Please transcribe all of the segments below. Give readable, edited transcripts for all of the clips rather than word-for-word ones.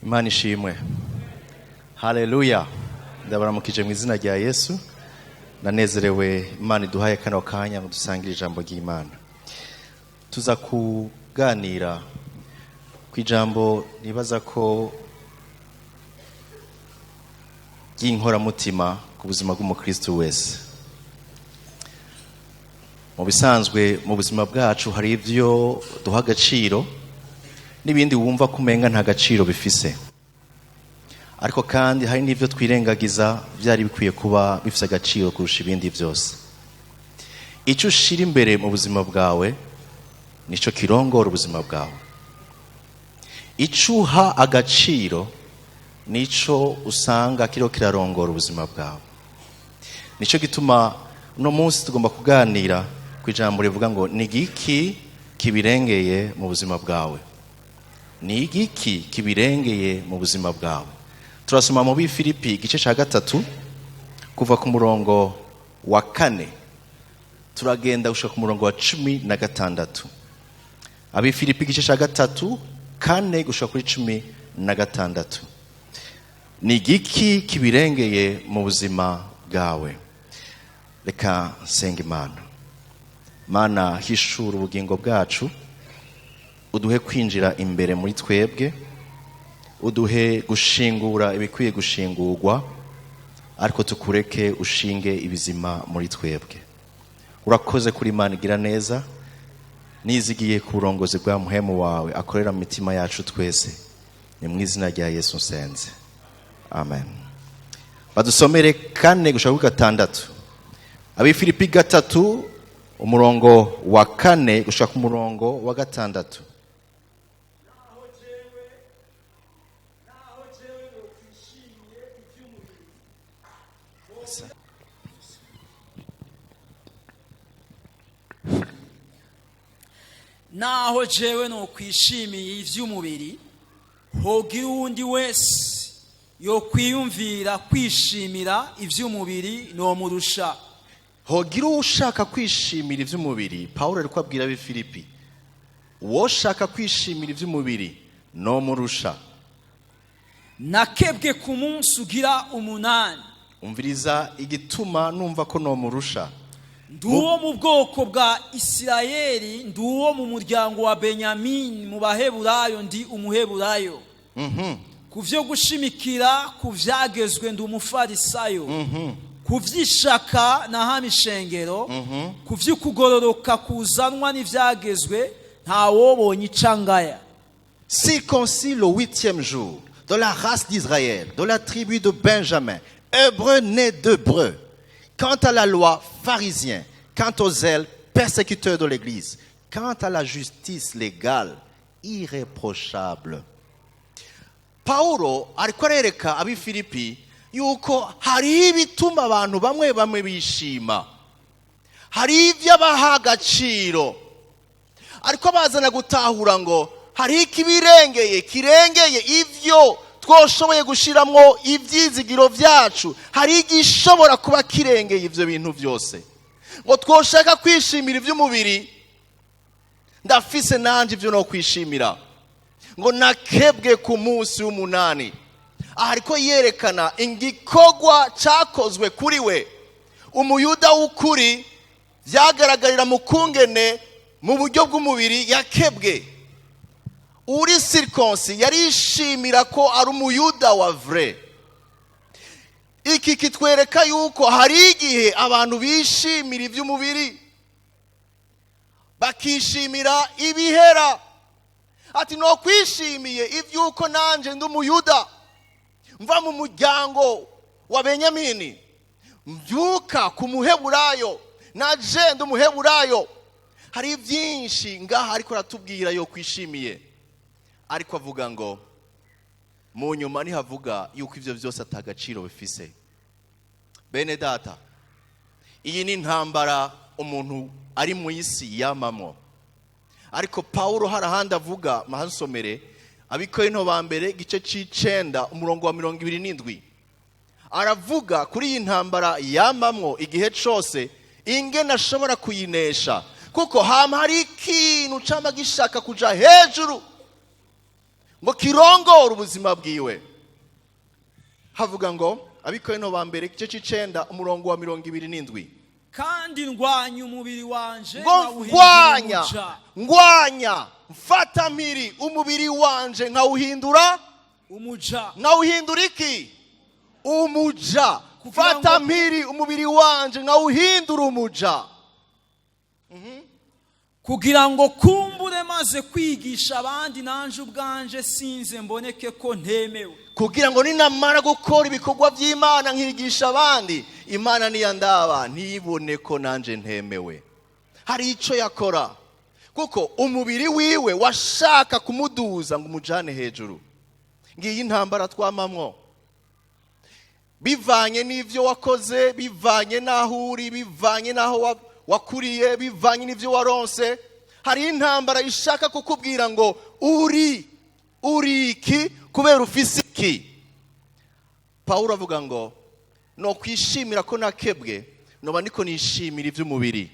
Imana ishimwe. Haleluya. Ndabaramukije mu izina rya Yesu. Nanezerewe Imana iduhaye kano kanya ngo dusangire ijambo ry'Imana. Tuza kuganira ku ijambo nibaza ko ry'inkoramutima ku buzima bw'umukristo wese. Mu bisanzwe mu buzima bwacu hari ibyo duha agaciro n'ibindi wumva ko umenga nta gaciro bifise, ariko kandi hari n'ibyo twirengagiza byari bikwiye kuba bifise agaciro kurusha ibindi byose. Icyo ushira imbere mu buzima bwawe nicyo kirongora ubuzima bwawe. Icyo uha agaciro nico usanga kiriho kirarongora ubuzima bwawe. Nicyo gituma uno munsi tugomba kuganira ku ijambo rivuga ngo ni igiki kibirengeye mu buzima bwawe. Ni igiki kibirengeye mu buzima bwawe. Turasoma mu Bifilipi igice cya 3 kuva ku murongo wa 4 turagenda gushika ku murongo wa 16. Abifilipi igice cya 3 4 gushika kuri 16. Ni igiki kibirengeye mu buzima bwawe. Reka nsenga Imana. Mana, hishura ubugingo bwacu, uduhe kwinjira imbere muri twebwe, uduhe gushingura ibikwiye gushingurwa, ariko tukureke ushinge ibizima muri twebwe. Urakoze kuri Imana igira neza, nizigiye ku burongozi bwa muhemu wawe akorera mu mitima yacu twese. Ni mu izina rya Yesu nsenze, amen. Badusomere 4 gushika kuri 6. Abifilipi 3 umurongo wa 4 gushika ku murongo wa 6. Naho jewe no kwishimiye ivy'umubiri, hogira uwundi wese yo kwiyumvira kwishimira ivy'umubiri no murusha. Hogira ushaka kwishimira ivy'umubiri, Paulo ariko abwira ab'Ifilipi, uwoshaka kwishimira ivy'umubiri no murusha. Nakebwe ku munsi ugira 8. Umviriza igituma numva ko no murusha. Nduwo mu bwoko bwa Isirayeli, nduwo mu muryango wa Benyamini, mu Baheburayo ndi umuheburayo. Kuvyo gushimikira kuvyagezwe ndi umufarisayo. Kuvyishaka na hamishengero, kuvyukugororoka kuzanwa n'ivyagezwe ntawobonye icangaya. Circoncis le 8e jour, de la race d'Israël, de la tribu de Benjamin, hébreu né d'Hébreu. Quant à la loi, pharisien, quant au zèle, persécuteur de l'Église, quant à la justice légale, irréprochable. Paulo ariko arereka ab'Ifilipi yuko hari ibituma abantu bamwe bamwe bishima, hari ibyo abaha agaciro, ariko bazana gutahura ngo hari ikibirengeye kirengeye ivyo twoshoboye gushiramwo ivyizigiro vyacu, hari igishobora kuba kirengeye ivyo bintu vyose. Ngo twoshaka kwishimira ivy'umubiri, ndafise nanje ivyo no kwishimira. Ngo nakebwe ku munsi w'umunani. Aha ariko yerekana igikorwa cakozwe kuri we. Umuyuda w'ukuri vyagaragarira mu kungene mu buryo bw'umubiri yakebwe. Uri circoncis yarishimira ko ari umuyuda wa vrai. Iki kitwereka yuko hari igihe abantu bishimira ivy'umubiri, bakishimira ibihera. Ati no kwishimiye ivy'uko nanje ndi umuyuda, mva mu muryango wa Benyamini, mbyuka ku muheburayo, naje ndi umuheburayo. Hari byinshi ngaha ariko aratubwira yo kwishimiye, ariko avuga ngo mu nyuma nihavuga yuko ivyo vyose atagaciro bifise. Bene data, iyi ni intambara umuntu ari mu isi yamamwo. Ariko Paulo hari ahandi avuga, mahansomere Abikorinto ba mbere igice c'9 umurongo wa 27, aravuga kuri iyi ntambara yamamwo igihe cose ingene ashobora kuyinesha, kuko hama hari ikintu cama gishaka kuja hejuru ngo kirongore ubuzima bwiwe. Havuga ngo Abakorinto ba mbere, igice c'icenda, umurongo wa 27. Kandi ndwanya umubiri wanje, ngo nkawuhindura ngwanya umuja. Ngwanya, mfata mpiri umubiri wanje nkawuhindura Umuja. Nkawuhindura iki? Umuja. Kugira Mfata ngo- mpiri umubiri wanje nkawuhindura umuja. Kugira ngo kumbure maze kwigisha abandi, nanje ubwanje sinze mboneke ko ntemewe. Kugira ngo ninamara gukora ibikorwa by'Imana, nkigisha abandi, Imana niyandaba ntibone ko nanje ntemewe. Hari icyo yakora, kuko umubiri wiwe washaka kumuduza ngo umujane hejuru. Ngiyi intambara twamamwo, bivanye n'ibyo wakoze, bivanye n'aho uri, bivanye n'aho wakuriye, bivanye n'ibyo waronse. Hari intambara ishaka kukubwira ngo uri iki kubera ufise iki. Pawulo avuga ngo no kwishimira ko nakebwe, noba niko nishimira iby'umubiri.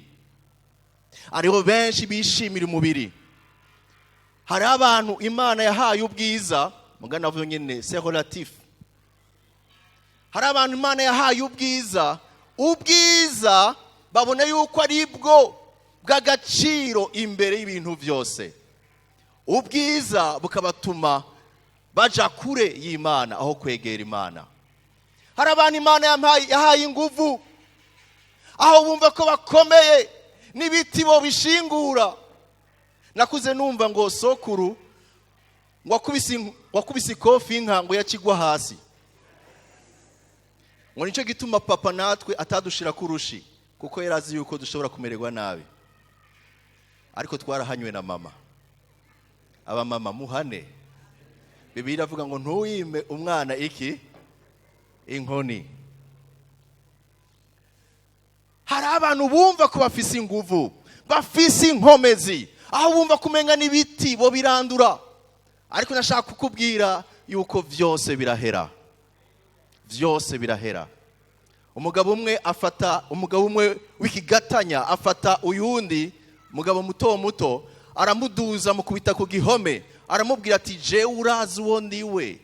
Hariho benshi bishimira umubiri. Hari abantu Imana yahaye ubwiza, mugana navyo nyene c'est relatif. Hari abantu Imana yahaye ubwiza, ubwiza babona yuko ari bwo bw'agaciro imbere y'ibintu byose. Ubwiza bukabatuma baja kure y'Imana aho kwegera Imana. Hari abantu Imana yahaye inguvu, aho bumva ko bakomeye n'ibiti bo bishingura. Nakuze numva ngo sokuru ngo wakubise ikofi inka ngo yakigwa hasi. Ngo nicyo gituma papa natwe atadushira kurushi, kuko yari azi yuko dushobora kumererwa nabi. Ariko twarahanywe na mama. Abamama muhane. Bibiliya iravuga ngo ntuwime umwana iki? Inkoni. Hari abantu bumva ko bafise inguvu, bafise inkomezi, aho bumva kumenga n'ibiti bo birandura. Ariko nashaka kukubwira yuko vyose birahera, vyose birahera. Umugabo umwe afata umugabo umwe w'ikigatanya, afata uyundi mugabo muto muto, aramuduza mukubita ku gihome, aramubwira ati: "Jewe urazi uwo ndiwe."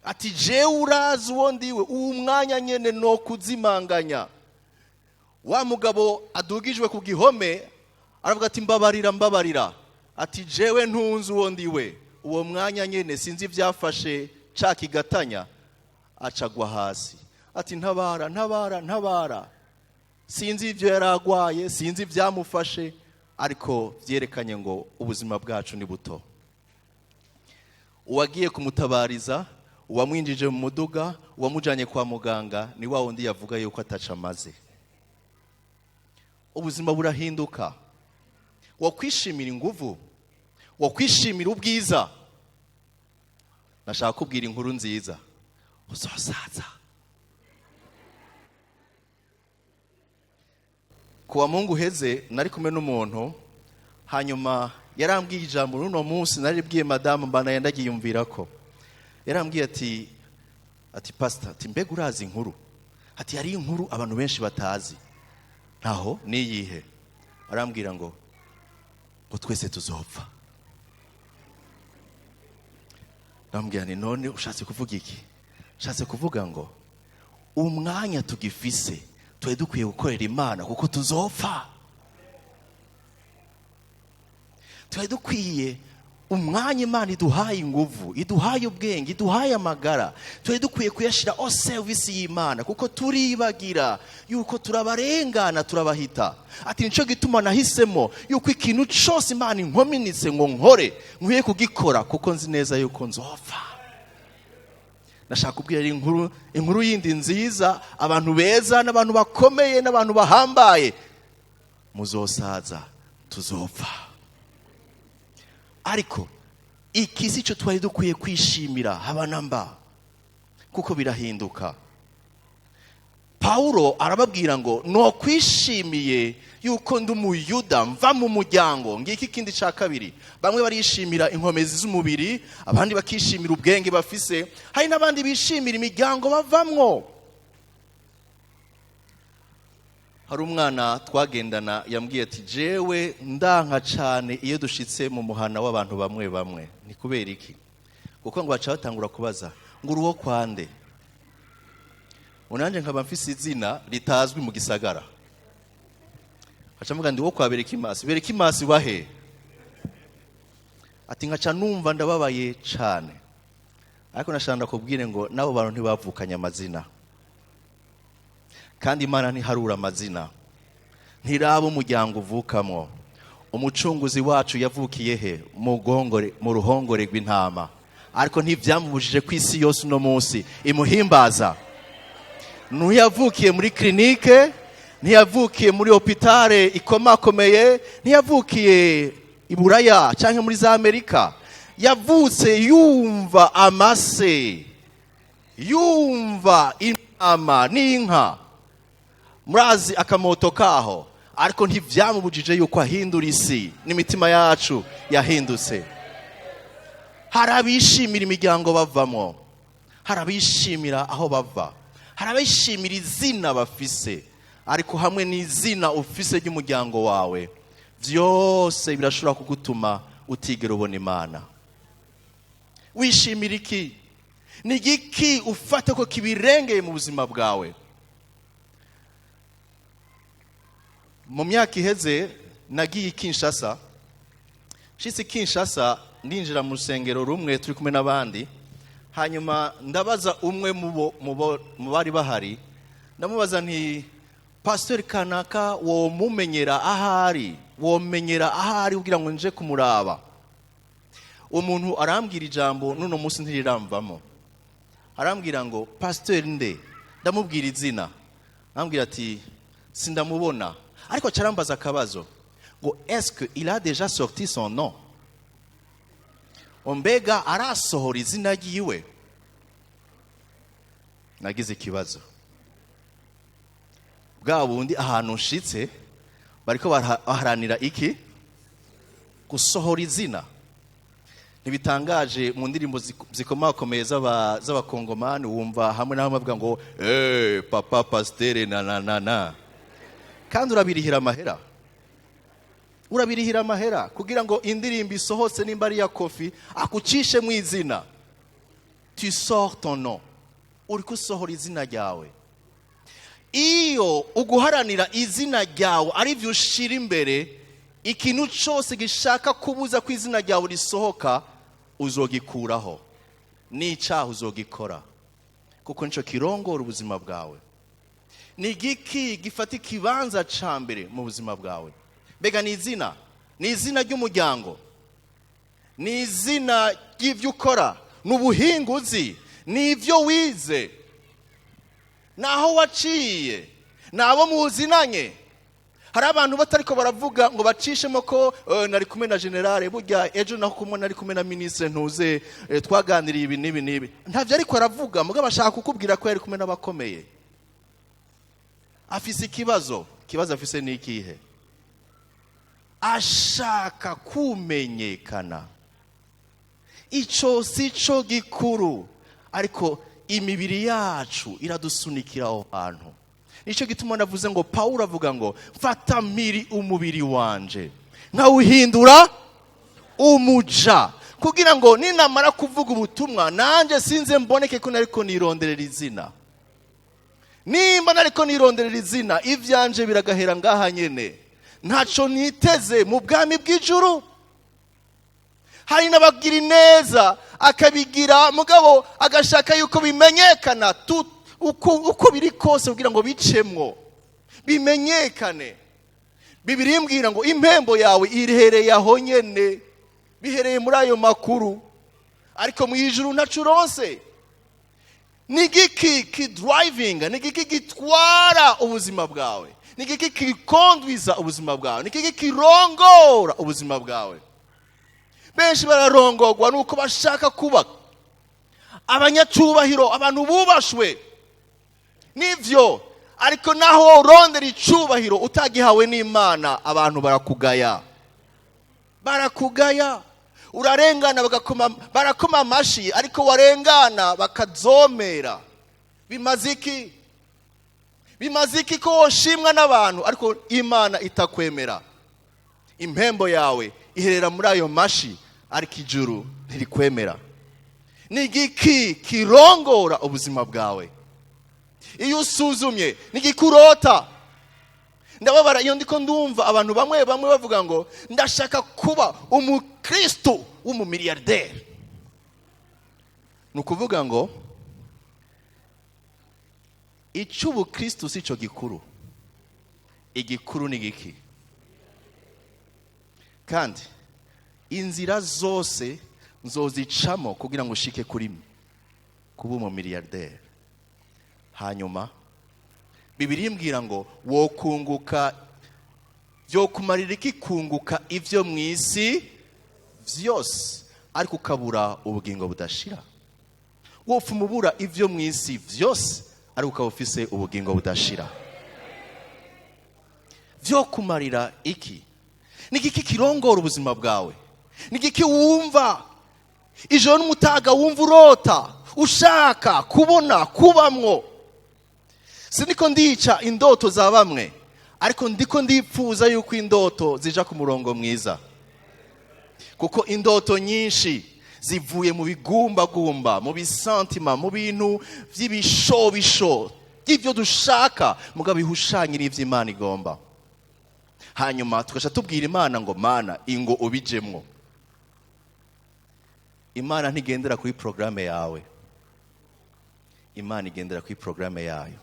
Ati: "Jewe urazi uwo ndiwe, uwu mwanya nyene no kuzimanganya." Wa mugabo adugijwe ku gihome aravuga ati: "Mbabarira, mbabarira." Ati: "Jewe ntunze uwo ndiwe." Uwo mwanya nyene sinzi ivyafashe ca kigatanya, acagwa hasi, ati: "Ntabara, ntabara, ntabara." Sinzi ibyo yaragwaye, sinzi ibyamufashe, ariko byerekanye ngo ubuzima bwacu ni buto. Uwagiye kumutabariza, uwamwinjije mu muduga, uwamujanye kwa muganga, ni wa wundi yavuga yuko ataca amaze. Ubuzima burahinduka. Wakwishimira inguvu, wakwishimira ubwiza. Nashaka kubwira inkuru nziza: uzosaza. Kuwa Mungu uheze nari kumwe n'umuntu, hanyuma yarambwiye ijambo runo munsi naribwiye madamu, mbana yandagiyumvira ko yarambwiye ati: "Pastor," ati, "mbega urazi inkuru?" Ati: "Hari inkuru abantu benshi batazi." Ntaho niyihe? Arambwira ngo twese tuzopfa. Ndamubwira nti: "None ushatse kuvuga iki?" "Ushatse kuvuga ngo umwanya tugifise twari dukwiye gukorera Imana, kuko tuzopfa. Twari dukwiye umwanya Imana iduhaye inguvu, iduhaye ubwenge, iduhaye amagara, twari dukwiye kuyashyira au service y'Imana, kuko turibagira yuko turabarengana, turabahita." Ati: "Nico gituma nahisemo yuko ikintu cyose Imana inkominitse ngo nkore nkwiye kugikora, kuko nzi neza yuko nzopfa." Nashaka kubwira inkuru yindi nziza: abantu beza n'abantu bakomeye n'abantu bahambaye, muzosaza, tuzopfa. Ariko iki si cyo twari dukwiye kwishimira haba namba, kuko birahinduka. Pawulo arababwira ngo nokwishimiye yuko ndi Umuyuda, mva mu muryango. Ngiki ikindi cya kabiri: bamwe barishimira inkomezi z'umubiri, abandi bakishimira ubwenge bafise, hari n'abandi bishimira imiryango bavamwo. Hari umwana twagendana yambwiye ati: "Jewe ndanka cyane iyo dushitse mu muhana w'abantu bamwe bamwe." Ni kubera iki? Kuko ngo baca batangura kubaza ngo uri uwo kwande. Unanje nkaba mfise izina ritazwi mu gisagara. Aca mvuga ndi wo kwa Berekimasi. Berekimasi wahe? Ati nkaca numva ndababaye cane. Ariko nashaka ndakubwire ngo nabo bantu ntibavukanye amazina. Kandi Imana ntiharura amazina. Ntiraba umuryango uvukamwo. Umucunguzi wacu yavukiye he? Mu ruhongore rw'intama. Ariko ntivyamubujije ku isi yose uno munsi imuhimbaza. Ntiyavukiye muri clinique, ntiyavukiye muri hôpital ikomakomeye, ntiyavukiye i Buraya canke muri za Amerika. Yavutse yumva amase, yumva intama n'inka. Murazi akamoto kaho, ariko ntivyamubujije yuko ahindura isi n'imitima yacu yahindutse. Hari abishimira imiryango bavamo, hari abishimira aho bava, hari abishimira izina bafise, ariko hamwe n'izina ufise ry'umuryango wawe, vyose birashobora kugutuma utigera ubona Imana. Wishimira iki? Ni igiki ufata ko kibirengeye mu buzima bwawe? Mu myaka iheze nagiye i Kinshasa. Nshitse i Kinshasa ndinjira mu rusengero rumwe turi kumwe n'abandi, hanyuma ndabaza umwe mu bari bahari, ndamubaza nti pasteur kanaka womumenyera ahari, womenyera ahari kugira ngo nje kumuraba. Uwo muntu arambwira ijambo n'uno munsi ntiriramvamo. Arambwira ngo pasteur nde? Ndamubwira izina. Arambwira ati sindamubona. Ariko acarambaza akabazo ngo est-ce que il a déjà sorti son nom? Ombega arasohora izina ryiwe? Nagize ikibazo. Bwa bundi ahantu nshitse bariko baharanira iki? Gusohora izina. Ntibitangaje mu ndirimbo zikomakomeye z'abakongomani wumva hamwe na hamwe bavuga ngo papa pasteur na na na na. Kandi urabirihira amahera. Urabirihira amahera kugira ngo indirimbo isohotse nimba ari ya Kofi akucishe mu izina. Tu sors ton nom. Uri kusohora izina ryawe. Iyo uguharanira izina ryawe ari byo ushira imbere, ikintu cyose gishaka kubuza ko izina ryawe risohoka uzogikuraho. N'icyaha uzogikora, kuko nico kirongora ubuzima bwawe. Ni igiki gifata ikibanza ca mbere mu buzima bwawe? Mbega ni izina? Ni izina ry'umuryango? Ni izina ry'ivyo ukora? Ni ubuhinguzi? Ni ivyo wize? Naho waciye? Ni abo muzinanye? Hari abantu batariko baravuga ngo bacishemo ko nari kumwe na generale, burya ejo naho kumwe nari kumwe na ministre ntuze, twaganiriye ibi n'ibi n'ibi. Ntavyo ariko aravuga, mugabo ashaka kukubwira ko yari kumwe n'abakomeye. Afise ikibazo. Ikibazo afise ni ikihe? Ashaka kumenyekana. Ico si co gikuru, ariko imibiri yacu iradusunikira aho hantu. Nico gituma navuze ngo Paulo avuga ngo mfata miri umubiri wanje nkawuhindura umuja, kugira ngo ninamara kuvuga ubutumwa nanje sinze mboneke ko nariko nironderera izina. Nimba nariko nironderera izina, ivyanje biragahera ngaha nyene, ntaco niteze mu bwami bw'ijuru. Hari n'abagira ineza akabigira, mugabo agashaka yuko bimenyekana uko biri kose kugira ngo bicemwo bimenyekane. Bibiliya imbwira ngo impembo yawe iherereye aho nyene, bihereye muri ayo makuru, ariko mu ijuru ntaco uronse. Ni igiki ki driving? Ni igiki gitwara ubuzima bwawe? Ni igiki kikondwiza ubuzima bwawe? Ni igiki kirongora ubuzima bwawe? Benshi bararongorwa nuko bashaka kuba abanyacubahiro, abantu bubashwe. Nivyo, ariko naho urondera icubahiro utagihawe n'Imana, abantu barakugaya. Barakugaya. Urarengana barakoma amashi, ariko warengana bakazomera. Bimaze iki? Bimaze iki ko woshimwa n'abantu ariko Imana itakwemera? Impembo yawe iherera muri ayo mashi, ariko ijuru ntirikwemera. Ni igiki kirongora ubuzima bwawe? Iyo usuzumye, ni igiki urota? Ndababara iyo ndiko ndumva abantu bamwe bamwe bavuga ngo ndashaka kuba umukristo w'umumiliyarderi. Ni ukuvuga ngo icy'ubukristo si cyo gikuru, igikuru ni giki? Kandi inzira zose nzozicamo kugira ngo ushike kuri kuba umumiliyarderi. Hanyuma Bibiliya imbwira ngo wokunguka, byokumarira iki kunguka ibyo mu isi byose ariko ukabura ubugingo budashira? Wopfa umubura ibyo mu isi byose ariko ukaba ufise ubugingo budashira, byokumarira iki? Ni igiki kirongora ubuzima bwawe? Ni igiki wumva ijoro n'umutaga, wumva urota, ushaka kubona, kubamwo? Siniko ndica indoto za bamwe, ariko ndiko ndipfuza yuko indoto zija ku murongo mwiza, kuko indoto nyinshi zivuye mu bigumbagumba, mu bisantima, mu bintu by'ibishobisho by'ibyo dushaka mugabo bihushanye n'iby'Imana igomba. Hanyuma tugaca tubwira Imana ngo Mana, ingo ubijemwo. Imana ntigendera kuri porogaramu yawe, Imana igendera kuri porogaramu yayo.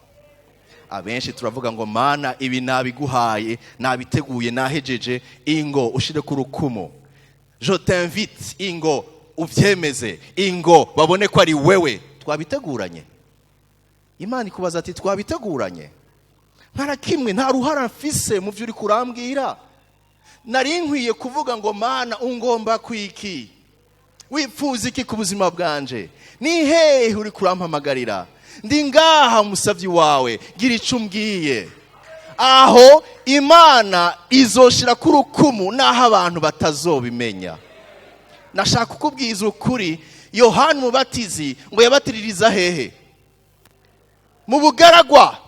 Abenshi turavuga ngo Mana, ibi nabiguhaye, nabiteguye, nahejeje, ingo ushire ku rukumu, je t'invite, ingo ubyemeze, ingo babone ko ari wewe twabiteguranye. Imana ikubaza ati twabiteguranye? Nta kimwe, nta ruhara mfise mu byo uri kurambwira. Nari nkwiye kuvuga ngo Mana, ungomba kwiki? Wipfuza iki ku buzima bwanje? Ni hehe uri kurampamagarira? Ndi ngaha umusabyi wawe, gira icyo umbwiye. Aho Imana izoshira ku rukumu n'aho abantu batazobimenya. Nashaka kukubwiza ukuri, Yohana Umubatizi ngo yabatiririza hehe? Mu bugaragwa.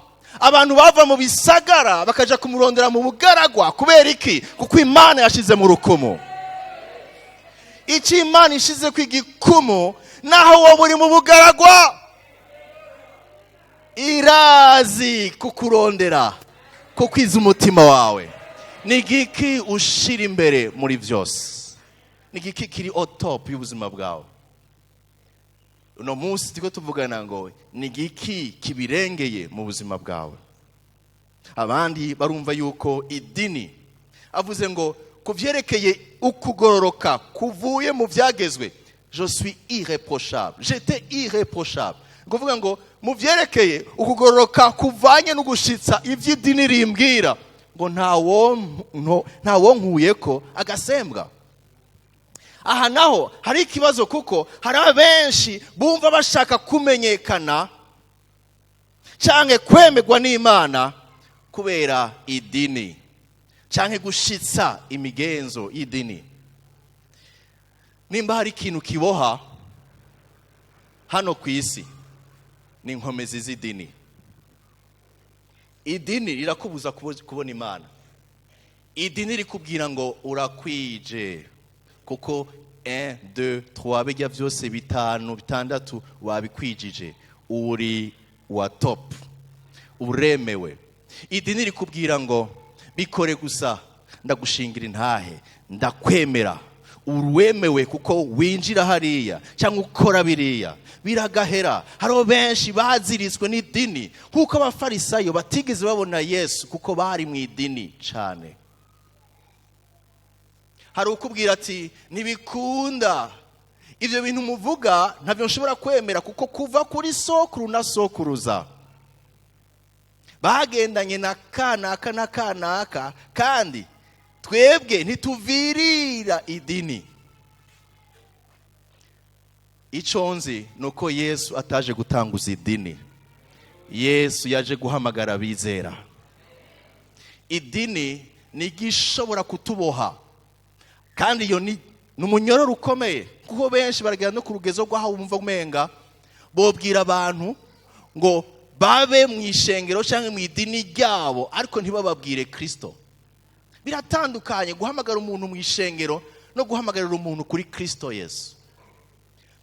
Abantu bava mu bisagara bakaja kumurondera mu bugaragwa. Kubera iki? Kuko Imana yashize mu rukumu. Icyo Imana ishize ku igikumu, naho wowe uri mu bugaragwa, irazi kukurondera, kuko izi umutima wawe. Ni igiki ushira imbere muri byose? Ni igiki kiri au top y'ubuzima bwawe? Uno munsi turiko tuvugana ngo ni igiki kibirengeye mu buzima bwawe? Abandi barumva yuko idini, avuze ngo kuvyerekeye ukugororoka kuvuye mu byagezwe, je suis irréprochable, j'étais irréprochable. Kuvuga ngo mu vyerekeye ukugororoka kuvanye no gushitsa ivy'idini rimbwira, ngo nta wonkuyeko agasembwa. Aha naho hari ikibazo, kuko hari abenshi bumva bashaka kumenyekana canke kwemerwa n'Imana kubera idini canke gushitsa imigenzo y'idini. Nimba hari ikintu kiboha hano ku isi, ni inkomezi z'idini. Idini rirakubuza kubona Imana. Idini rikubwira ngo urakwije, kuko 1 2 3 bijya byose, bitanu, bitandatu, wabikwijije, uri wa top, uremewe. Idini rikubwira ngo bikore gusa, ndagushingira intahe, ndakwemera, uremewe kuko winjira hariya cyangwa ukora biriya, biragahera. Hariho benshi baziritswe n'idini, kuko Abafarisayo batigeze babona Yesu kuko bari mu idini cyane. Hari ukubwira ati ntibikunda, ibyo bintu muvuga ntabyo nshobora kwemera, kuko kuva kuri sokuru na sokuruza bagendanye na kanaka na kanaka, kandi twebwe ntituvirira idini. Icyo nzi ni uko Yesu ataje gutanguza idini, Yesu yaje guhamagara abizera. Idini ni igishobora kutuboha, kandi iyo ni umunyororo ukomeye, kuko benshi baragera no ku rugezo rw'aho bumva umenga bobwira abantu ngo babe mu ishengero cyangwa mu idini ryabo, ariko ntibababwire Kristo. Biratandukanye guhamagara umuntu mu ishengero no guhamagarira umuntu kuri Kristo Yesu.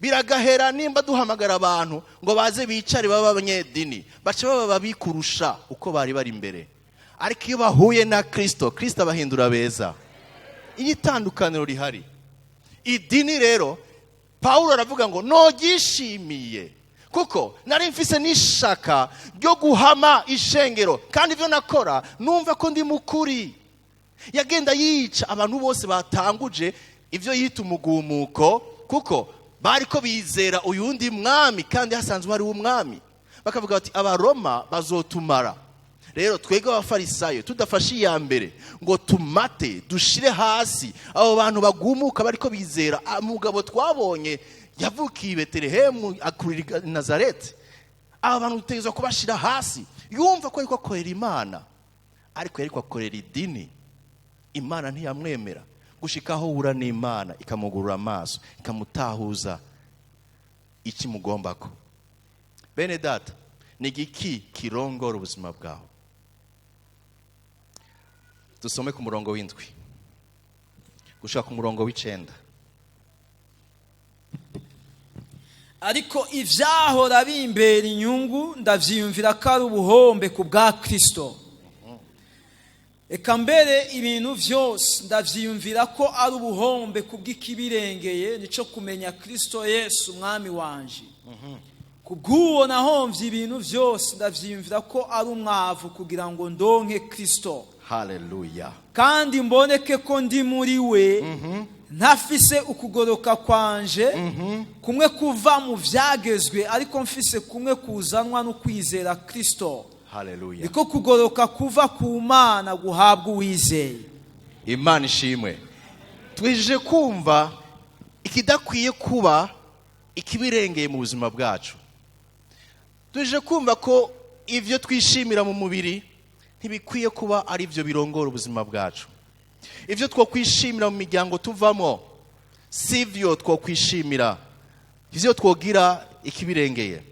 Biragahera nimba duhamagara abantu ngo baze bicare babe abanyedini, baca baba babi kurusha uko bari bari imbere. Ariko iyo bahuye na Kristo, Kristo abahindura beza. Iyi tandukaniro rihari. Idini rero Paulo aravuga ngo noryishimiye, kuko nari mfise n'ishaka ryo guhama ishengero, kandi ibyo nakora numva ko ndi mukuri. Yagenda yica abantu bose batanguje ibyo yita umugumuko, kuko bariko bizera uyundi mwami kandi hasanzwe hari umwami. Bakavuga bati abaroma bazotumara, rero twebwe abafarisayo tudafashe iya mbere ngo tumate dushire hasi abo bantu bagumuka bariko bizera umugabo twabonye yavukiye i Betelehemu akurira i Nazareti, aba bantu dutegerezwa kubashira hasi. Yumva ko ariko akorera Imana, ariko yariko akorera idini. Imana ntiyamwemera gushika aho ahura n'Imana ikamugurura amaso, ikamutahuza ikimugombako. Bene data, ni igiki kirongora ubuzima bwawe? Dusome ku murongo w'7 gushika ku murongo w'9. Ariko ivyahora bimbera inyungu ndavyiyumvira ko ari ubuhombe ku bwa Kristo. Eka mbere ibintu vyose ndavyiyumvira ko ari ubuhombe ku bw'ikibirengeye, nico kumenya Kristo Yesu umwami wanje. Kubw'uwo nahomvye ibintu vyose ndavyiyumvira ko ari umwavu kugira ngo ndonke Kristo. Haleluya. Kandi mboneke ko ndi muri we, ntafise ukugoroka kwanje kumwe kuva mu vyagezwe, ariko mfise kumwe kuzanwa no kwizera Kristo. Haleluya. Niko kugoroka kuva ku Mana guhabwa uwizeye. Imana ishimwe. Twije kumva ikidakwiye kuba ikibirengeye mu buzima bwacu. Twije kumva ko ivyo twishimira mu mubiri ntibikwiye kuba ari byo birongora ubuzima bwacu. Ivyo twokwishimira mu miryango tuvamo sivyo twokwishimira, ivyo twogira ikibirengeye.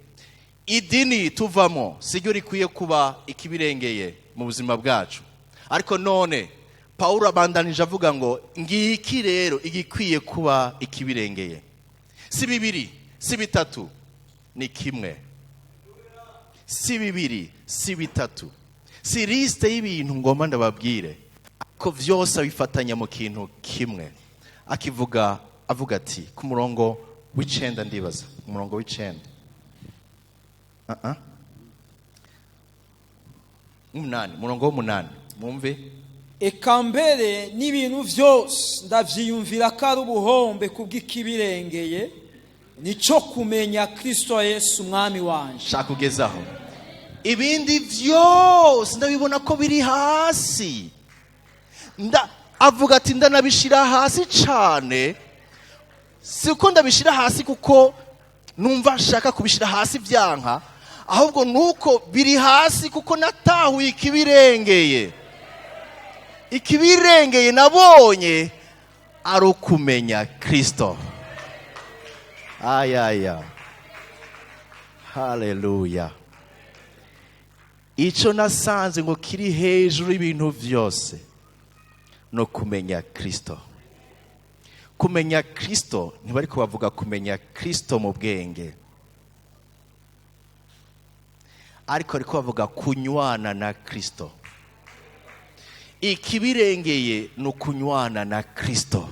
Idini tuvamo siryo rikwiye kuba ikibirengeye mu buzima bwacu. Ariko none Paulo abandanije avuga ngo ngiki rero igikwiye kuba ikibirengeye, si bibiri si bitatu, ni kimwe. Si bibiri si bitatu, si liste y'ibintu ngomba ndababwire, ko vyose abifatanya mu kintu kimwe. Akivuga avuga ati ku murongo w'9, ndibaza umurongo w'9, 8, murongo w'8, mwumve. Eka mbere n'ibintu vyose ndavyiyumvira ko ari ubuhombe kubw'ikibirengeye, nico kumenya Kristo Yesu umwami wanje. Shaka kugezaho ibindi vyose ndabibona ko biri hasi. Avuga ati ndanabishira hasi cane. Siko ndabishira hasi kuko numva nshaka kubishira hasi vyanka, ahubwo nuko biri hasi kuko natahuye ikibirengeye. Ikibirengeye nabonye ari ukumenya Kristo. Ayaya, haleluya. Ico nasanze ngo kiri hejuru y'ibintu vyose no kumenya Kristo. Kumenya Kristo ntibariko bavuga kumenya Kristo mu bwenge, ariko ariko bavuga kunywana na Kristo. Ikibirengeye ni ukunywana na Kristo,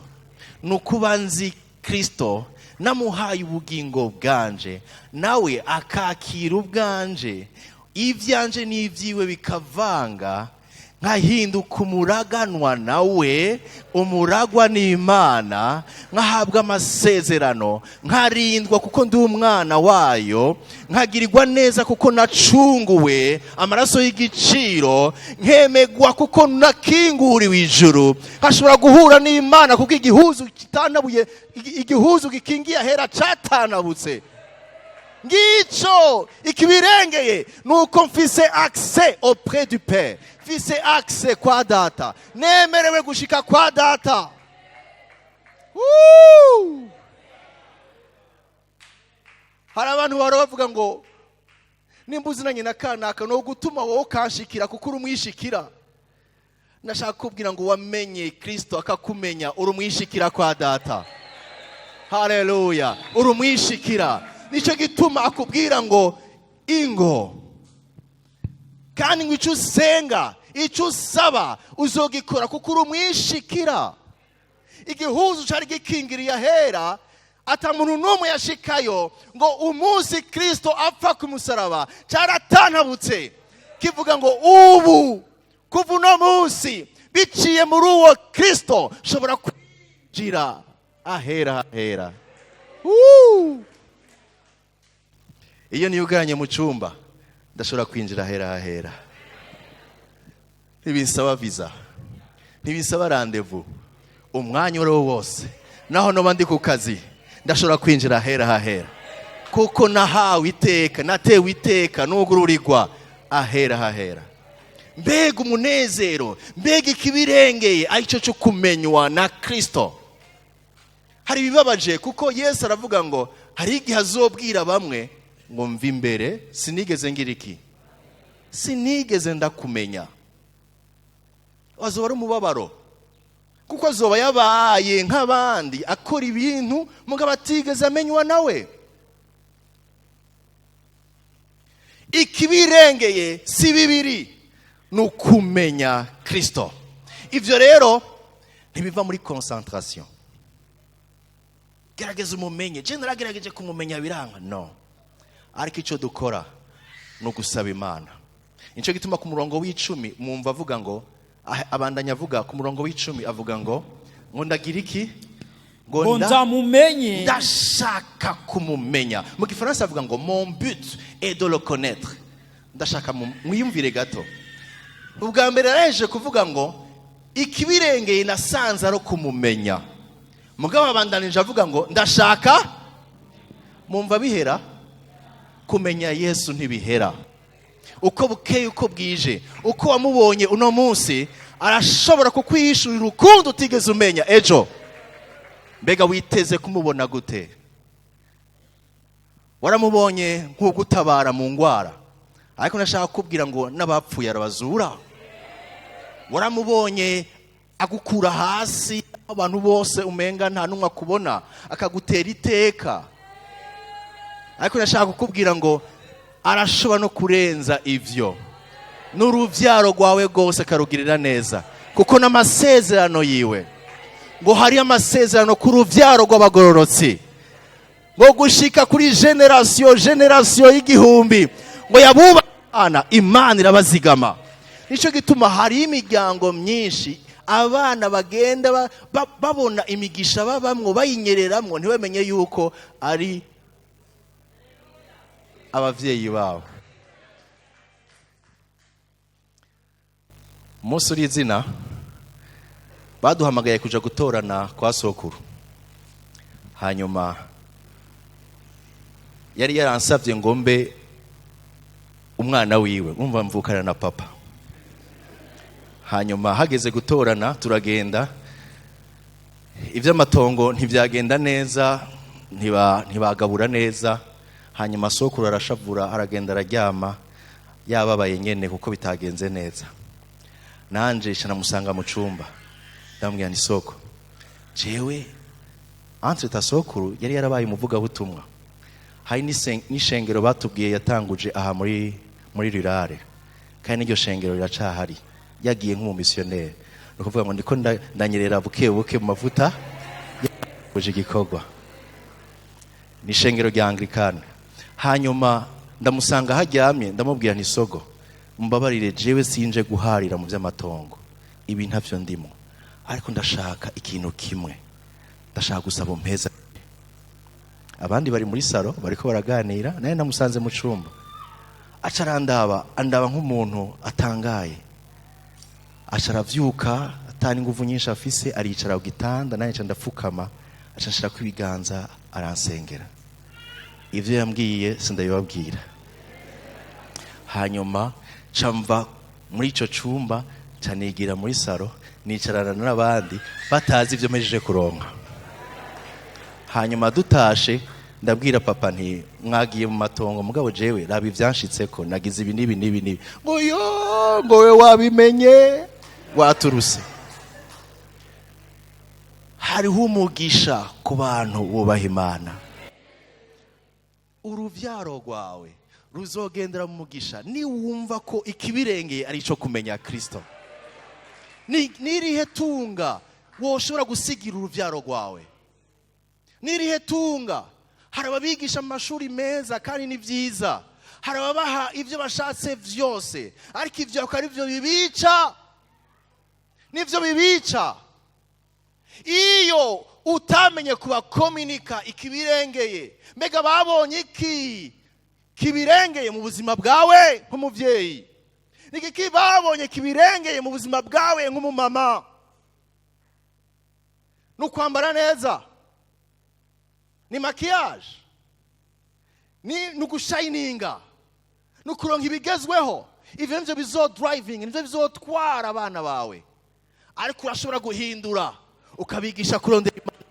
ni ukuba nzi Kristo, namuhaye ubugingo bwanje nawe akakira ubwanje, ivyanje n'ivyiwe bikavanga, nkahinduka umuraganwa nawe, umuragwa n'Imana, nkahabwa amasezerano, nkarindwa kuko ndi umwana wayo, nkagirirwa neza kuko nacunguwe amaraso y'igiciro, nkemegwa kuko nakinguriwe ijuru, nkashobora guhura n'Imana kuko igihuzu kitanabuye, igihuzu gikingiye ahera catanabutse. Ngico ikibirengeye nuko mfise accès auprès du Père, mfise accès kwa data, nemerewe gushika kwa data. Hari abantu bahora bavuga ngo nimba uzinanye na kanaka no gutuma wowe ukanshikira kuko uri umwishikira. Nashaka kubwira ngo wamenye Kristo akakumenya, uri umwishikira kwa data. Haleluya! Uri umwishikira. Nicyo gituma akubwira ngo ingo, kandi ngo icyo usenga, icyo usaba, uzogikora kuko uri umwishikira. Igihuzu cyari gikingiriye ahera, ata muntu n'umwe yashikayo, ngo umunsi Kristo apfa ku musaraba cyaratantabutse, kivuga ngo ubu kuva uno munsi, biciye muri uwo Kristo, nshobora kwinjira ahera ahera. Woo! Iyo niyugaranye mu cyumba, ndashobora kwinjira ahera ahera. Ntibisaba visa, ntibisaba rendez-vous. Umwanya uwo ari wo wose, naho noba ndi ku kazi, ndashobora kwinjira ahera hahera, kuko nahawe iteka, natewe iteka, nugururirwa ahera hahera. Mbega umunezero, mbega ikibirengeye aricyo cyo kumenywa na Kristo! Hari ibibabaje, kuko Yesu aravuga ngo hari igihe azobwira bamwe ngo: "Mva imbere, sinigeze ngira iki, sinigeze ndakumenya." Azoba ari umubabaro, kuko azoba yabaye nk'abandi, akora ibintu mugabo atigeze amenywa nawe. Ikibirengeye si bibiri, ni ukumenya Kristo. Ibyo rero ntibiva muri concentration. Gerageza umumenye. Je naragerageje kumumenya, biranga. No, ariko icyo dukora ni ugusaba Imana. Nicyo gituma ku murongo w'10 mwumva avuga ngo, abandanya avuga ku murongo w'10, avuga ngo ndagira iki? Ngo ndamumenye. Ndashaka kumumenya. Mu Gifaransa avuga ngo: "Mon but est de le connaître." Ndashaka mwiyumvire gato. Ubwa mbere yaraje kuvuga ngo ikibirengeye nasanze ari kumumenya, mugabo abandanije avuga ngo ndashaka. Mumva bihera? Kumenya Yesu ntibihera. Uko bukeye, uko bwije, uko wamubonye uno munsi, arashobora kukwihishurira urukundo utigeze umenya ejo. Mbega witeze kumubona gute? Waramubonye nk'ugutabara mu ngwara, ariko ndashaka kukubwira ngo n'abapfuye arabazura. Waramubonye agukura hasi, abantu bose umenga nta n'umwe akubona, akagutera iteka, ariko ndashaka kukubwira ngo arashobora no kurenza ivyo, n'uruvyaro rwawe rwose akarugirira neza, kuko n'amasezerano yiwe, ngo hari amasezerano ku ruvyaro rw'abagororotsi, ngo gushika kuri génération y'igihumbi, ngo yabubana Imana irabazigama. Nicyo gituma hari imiryango myinshi abana bagenda babona imigisha babamwo, bayinyereramwo, ntibamenye yuko ari abavyeyi babo. Umunsi uri izina baduhamagaye kuja gutorana kwa sokuru. Hanyuma yari yaransabye ngo mbe umwana wiwe, umva, mvukana na papa. Hanyuma hageze gutorana turagenda, iby'amatongo ntibyagenda neza, ntibagabura neza. Hanyuma sokuru arashavura, aragenda araryama yababaye nyene kuko bitagenze neza. Nanje namusanga mu cumba, ndamubwira: "Ni soko, jewe." Entre sokuru yari yarabaye umuvugabutumwa, hari n'ishengero batubwiye yatanguje aha muri rirare, kandi n'iryo shengero riracahari. Yagiye nk'umumisiyoneri. Ni ukuvuga ngo ndiko ndanyerera buke buke mu mavuta uje igikorwa, ni ishengero rya Anglikane. Hanyuma ndamusanga haryamye, ndamubwira nti: "Sogo, mbabarire, jewe sinje guharira mu by'amatongo, ibi ntavyo ndimo, ariko ndashaka ikintu kimwe, ndashaka gusaba umpeza." Abandi bari muri salon bariko baraganira, naye namusanze mu cumba. Aca arandaba, andaba nk'umuntu atangaye, aca aravyuka atani inguvu nyinshi afise, aricara ku gitanda, nanjye nca ndapfukama, aca nshirako ibiganza, aransengera. Ivyo yambwiye sindabibabwira. Hanyuma nca mva muri ico cumba, nca nigira muri salon, nicarana n'abandi batazi ivyo mpejeje kuronka. Hanyuma dutashe, ndabwira papa nti: "Mwagiye mu matongo, mugabo jewe raba ivyanshitseko, nagize ibi n'ibi n'ibi n'ibi." Ngo: "Yo," ngo, "we wabimenye waturuse." Hanyuma Hariho umugisha ku bantu bubaha Imana. Uruvyaro rwawe ruzogendera mu mugisha niwumva ko ikibirengeye ari ico kumenya Kristo. Nirihe tunga woshobora gusigira uruvyaro rwawe? Nirihe tunga? Hari ababigisha mu mashuri meza kandi ni vyiza, hari ababaha ibyo bashatse vyose, ariko ivyo akaba ari byo bibica, nivyo bibica. Iyo utamenye kubakominika ikibirengeye, mbega babonye iki kibirengeye mu buzima bwawe nk'umuvyeyi? Ni iki babonye kibirengeye mu buzima bwawe nk'umumama? Ni ukwambara neza? Ni maquillage? Ni ugushayininga? Ni ukuronka ibigezweho? Ivyo nivyo bizo driving, nivyo bizotwara abana bawe. Ariko urashobora guhindura, ukabigisha kurondera Imana,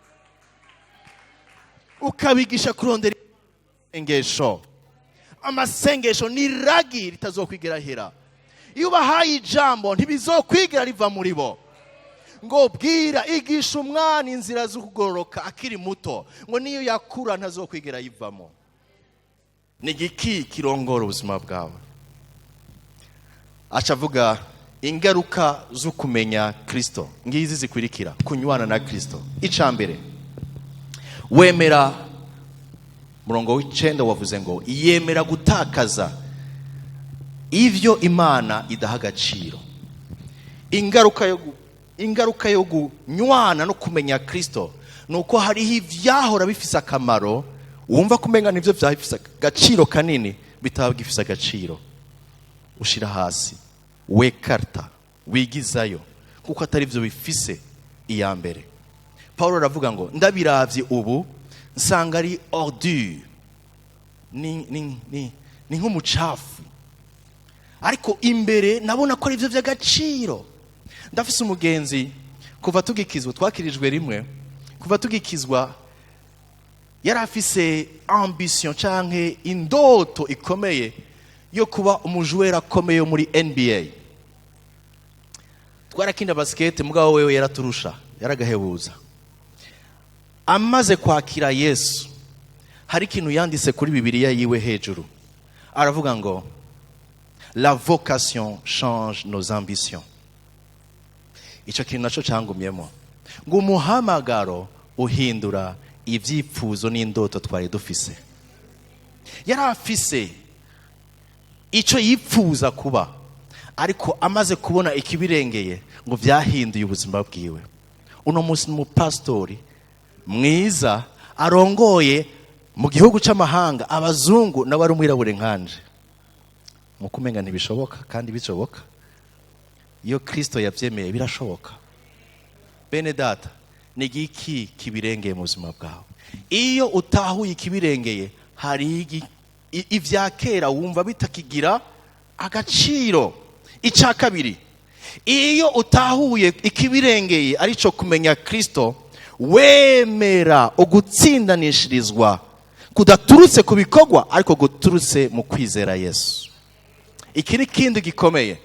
ukabigisha kurondera isengesho. Amasengesho ni ragi ritazokwigera hera. Iyo ubahaye ijambo, ntibizokwigera riva muri bo. Ngo bwira, igisha umwana inzira zo kugororoka akiri muto, ngo niyo yakura ntazokwigera yivamo. Ni igiki kirongora ubuzima bwawe? Aca avuga ingaruka zo kumenya Kristo ngizi zikurikira: kunywana na Kristo. Ica mbere, wemera, murongo w'9 wavuze ngo yemera gutakaza ivyo Imana idaha agaciro. Ingaruka yo kunywana no kumenya Kristo ni uko hariho ivyahora bifise akamaro, wumva kumenga nivyo vyaba bifise agaciro kanini, bitaba bigifise agaciro. Ushira hasi, wekarta, wigizayo, kuko atari byo bifise iya mbere. Paul aravuga ngo ndabiravye ubu nsanga ari ordure, ni nk'umucafu, ariko imbere nabona ko ari byo by'agaciro. Ndafise umugenzi, kuva tugikizwa, twakirijwe rimwe, kuva tugikizwa yari afise ambition canke indoto ikomeye yo kuba umujuweri akomeye muri NBA. Twarakinda basket, mugabo wewe yaraturusha, yaragahebuza. Amaze kwakira Yesu, hari ikintu yanditse kuri Bibiliya yiwe hejuru, aravuga ngo: "La vocation change nos ambitions." Icyo kintu naco cangumyemo, ngo umuhamagaro uhindura ibyifuzo n'indoto twari dufise. Yari afise icyo yipfuza kuba, ariko amaze kubona ikibirengeye, ngo byahinduye ubuzima bwiwe. Uno munsi ni umupasitori mwiza arongoye mu gihugu cy'amahanga, abazungu, nawe ari umwirabure nkanje. Mu kumenga ntibishoboka, kandi bishoboka. Iyo Kristo yabyemeye, birashoboka. Bene data, ni igiki kibirengeye mu buzima bwawe? Iyo utahuye ikibirengeye, hari ibya kera wumva bitakigira agaciro. Icya kabiri, iyo utahuye ikibirengeye, aricyo kumenya Kristo, wemera ugutsindanishirizwa kudaturutse ku bikorwa, ariko guturutse mu kwizera Yesu. Iki ni kindi gikomeye.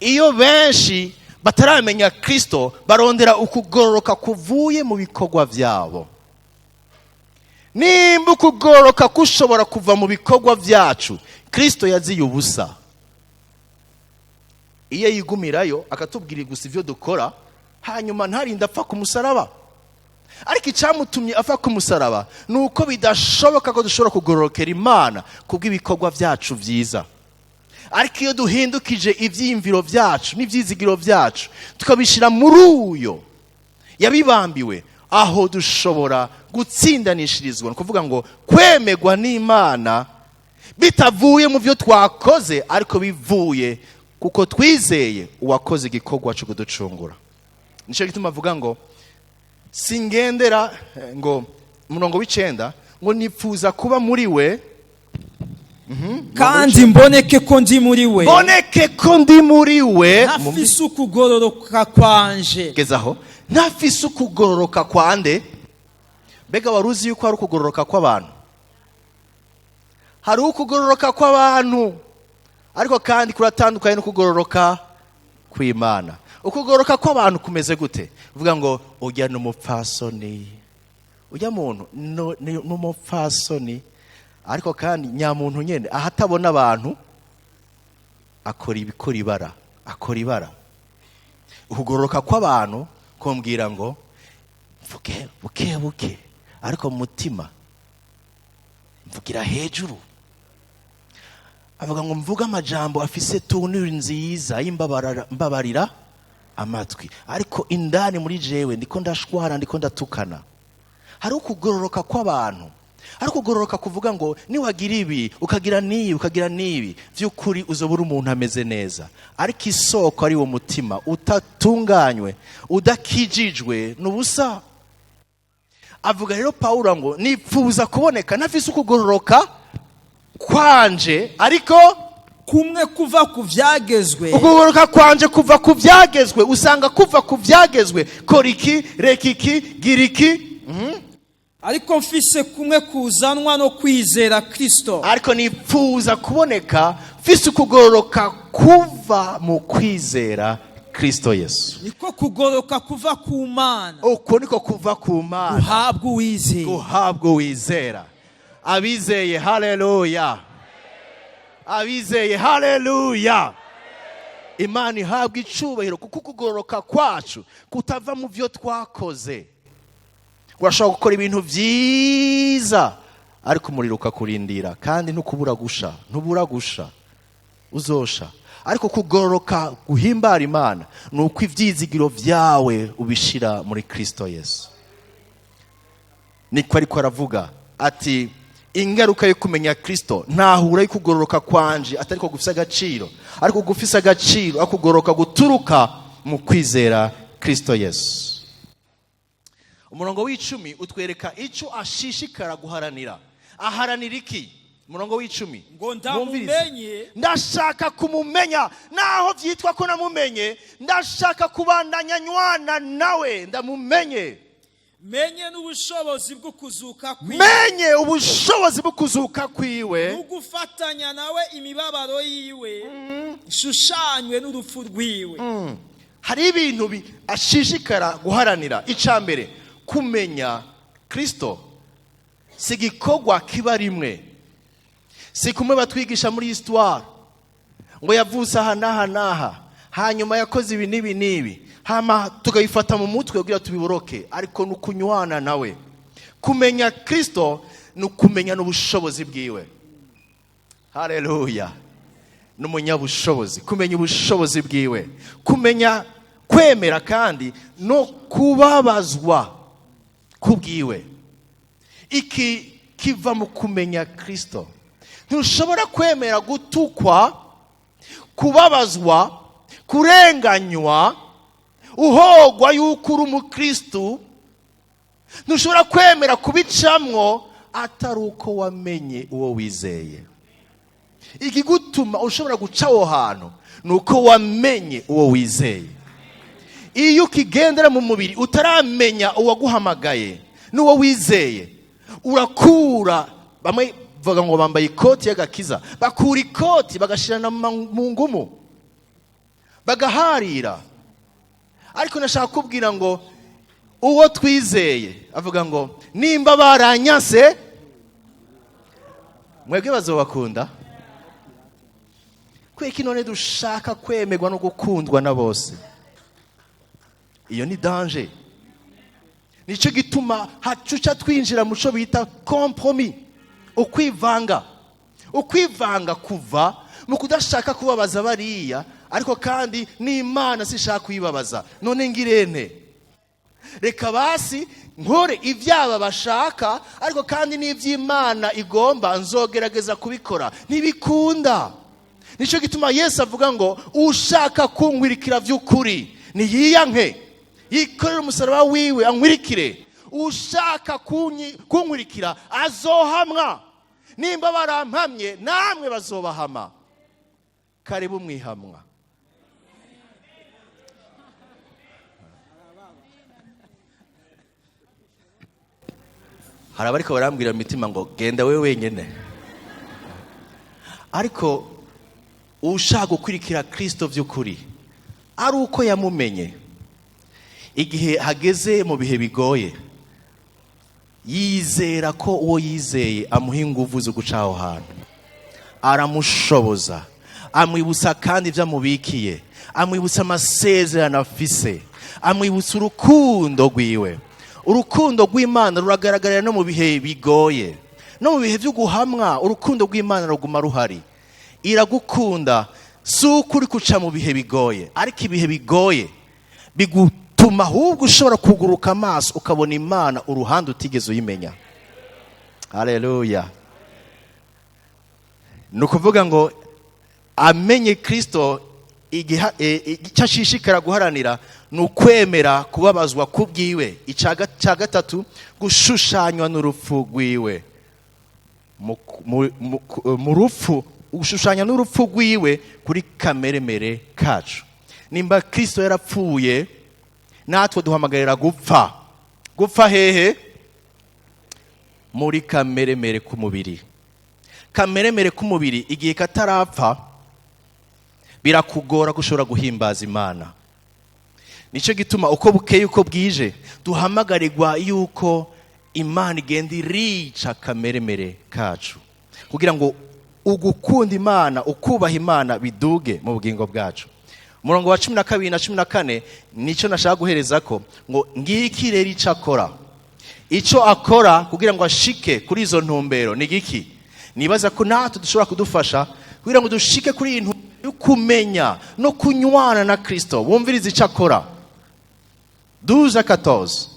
Iyo benshi bataramenya Kristo, barondera ukugororoka kuvuye mu bikorwa byabo. Nimba ukugororoka kushobora kuva mu bikorwa byacu, Kristo yaziye ubusa. Iyo yigumirayo akatubwira gusa ibyo dukora, hanyuma ntarinde apfa ku musaraba. Ariko icyamutumye apfa ku musaraba ni uko bidashoboka ko dushobora kugororokera Imana kubw'ibikorwa byacu byiza. Ariko iyo duhindukije ibyiyumviro byacu n'ibyizigiro byacu, tukabishyira muri uyo yabibambiwe, aho dushobora gutsindanishirizwa, ni ukuvuga ngo kwemegwa n'Imana bitavuye mu byo twakoze, ariko bivuye kuko twizeye uwakoze igikorwa cyo kuducungura. Nicyo gituma avuga ngo singendera, ngo umurongo w'9, ngo nipfuza kuba muri we. Kandi mboneke ko ndi muri we. Mboneke ko ndi muri we. Ntafise ukugororoka kwanje. Gezaho. Ntafise ukugororoka kwande. Mbega wari uzi yuko hari ukugororoka kw'abantu? Hari ukugororoka kw'abantu, ariko kandi kuratandukanye no kugororoka kw'Imana. Ukugororoka kw'abantu kumeze gute? Uvuga ngo ujya n'umupfasoni, ujya muntu n'umupfasoni, ariko kandi nyamuntu nyene ahatabona abantu akora ibikora ibara, akora ibara. Ukugororoka kw'abantu kumbwira ngo mvuge buke buke, ariko mu mutima mvugira hejuru. Avuga ngo mvuge amajambo afise tunure nziza y'imbabarira amatwi, ariko indani muri jewe ndiko ndashwara, ndiko ndatukana. Hari ukugororoka kw'abantu, hari ukugororoka kuvuga ngo niwagira ibi ukagira n'ibi ukagira n'ibi, vy'ukuri uzobura umuntu ameze neza, ariko isoko ari wo mutima utatunganywe, udakijijwe n'ubusa. Avuga rero Pawulo ngo nipfuza kuboneka ntafise ukugororoka kwanje, ariko kumwe kuva ku vyagezwe. Ukugororoka kwanje kuva ku vyagezwe. Usanga kuva ku vyagezwe, kora iki, reka iki, gira iki. Ariko mfise kumwe kuzanwa no kwizera Kristo. Ariko nipfuza kuboneka mfise ukugororoka kuva mu kwizera Kristo Yesu. Niko kugororoka kuva ku Mana. Uko niko kuva ku Mana. Guhabwa uwizera. Guhabwa uwizera. Abizeye haleluya. Abizeye haleluya. Imana ihabwa icubahiro kuko ukugororoka kwacu kutava mu vyo twakoze. Urashobora gukora ibintu vyiza ariko umuriro ukakurindira, kandi ntukubura gusha, ntubura gusha, uzosha. Ariko kugororoka guhimbara Imana ni uko ivyizigiro vyawe ubishira muri Kristo Yesu. Niko ariko aravuga ati ingaruka yo kumenya Kristo, ntahura yo kugororoka kwanje atari ko gufise agaciro, ariko gufise agaciro akugororoka guturuka mu kwizera Kristo Yesu. Umurongo w'icumi utwereka ico ashishikara guharanira. Aharanira iki? Umurongo w'icumi. Ngo ndamumenye. Ndashaka kumumenya, naho vyitwa ko namumenye, ndashaka kubandanya nywana nawe, ndamumenye. Menye n'ubushobozi bwo kuzuka kwiwe. Menye ubushobozi bwo kuzuka kwiwe. N'ugufatanya nawe imibabaro yiwe, ishushanywe n'urupfu rwiwe. Hari ibintu ashishikara guharanira. Ica mbere, kumenya Kristo si igikorwa kiba rimwe, si kumwe batwigisha muri histoire ngo yavutse aha n'aha n'aha, hanyuma yakoze ibi n'ibi n'ibi, hama tukabifata mu mutwe kugira tubiboroke, ariko ni ukunywana nawe. Kumenya Kristo ni ukumenya n'ubushobozi bwiwe. Haleluya. N'umunyabushobozi, kumenya ubushobozi bwiwe, kumenya kwemera kandi no kubabazwa kubwiwe. Iki kiva mu kumenya Kristo. Ntushobora kwemera gutukwa, kubabazwa, kurenganywa, uhogwa yuko uri umukristo. Ntushobora kwemera kubicamwo atari uko wamenye uwo wizeye. Ikigutuma ushobora guca aho hantu ni uko wamenye uwo wizeye. Iyo ukigendera mu mubiri utaramenya uwaguhamagaye n'uwo wizeye, urakura. Bamwe bavuga ngo bambaye ikoti y'agakiza, bakura ikoti bagashirana mu ngumu, bagaharira. Ariko nashaka kubwira ngo uwo twizeye avuga ngo nimba baranyase mwebwe bazobakunda. Kweki none dushaka kwemerwa no gukundwa na bose? Iyo ni danger. Nico gituma hacuca twinjira mu cyo bita compromis, ukwivanga. Ukwivanga kuva mu kudashaka kubabaza bariya, ariko kandi n'Imana sishaka kuyibabaza. None ngirente, reka basi nkore ivyaba bashaka, ariko kandi n'ivy'Imana igomba nzogerageza kubikora. Ntibikunda. Nico gituma Yesu avuga ngo ushaka kunkwirikira vy'ukuri niyiyanke, yikorere umusaraba wiwe ankwirikire. Ushaka kunkwirikira azohamwa. Nimba barampamye namwe bazobahama. Karibu mwihamwa. Hari abariko barambwira mu mitima ngo genda wewe wenyene. Ariko ushaka gukurikira Kristo vy'ukuri Ari uko yamumenye, igihe hageze mu bihe bigoye, yizera ko uwo yizeye amuha ingufu zo guca aho hantu, aramushoboza, amwibutsa kandi ibyo amubikiye, amwibutsa amasezerano afise, amwibutsa urukundo rwiwe. Urukundo rw'Imana ruragaragarira no mu bihe bigoye, no mu bihe byo guhamwa. Urukundo rw'Imana ruguma ruhari, iragukunda. Si uko uri guca mu bihe bigoye, ariko ibihe bigoye bigutuma ahubwo ushobora kuguruka amaso, ukabona Imana uruhande utigeze uyimenya. Haleluya! Ni ukuvuga ngo amenye Kirisito, icyo ashishikara guharanira ni ukwemera kubabazwa kubwiwe. Icya gatatu, gushushanywa n'urupfu rwiwe. Mu rupfu, gushushanya n'urupfu rwiwe kuri kameremere kacu. Nimba Kirisito yarapfuye, natwe duhamagarira gupfa. Gupfa hehe? Muri kameremere k'umubiri. Kameremere k'umubiri igihe katarapfa, birakugora gushobora guhimbaza Imana. Nicyo gituma uko bukeye, uko bwije, duhamagarirwa yuko Imana igenda irica kameremere kacu, kugira ngo ugukunda Imana, ukubaha Imana biduge mu bugingo bwacu. Umurongo wa 12 na 14 nicyo nashaka guhereza ko ngo ngiki rero icyo akora. Icyo akora kugira ngo ashike kuri izo ntumbero ni giki? Nibaza ko natwe dushobora kudufasha kugira ngo dushike kuri iyi ntumbero yo kumenya no kunywana na Kristo. Wumvirize icyo akora, 12 14.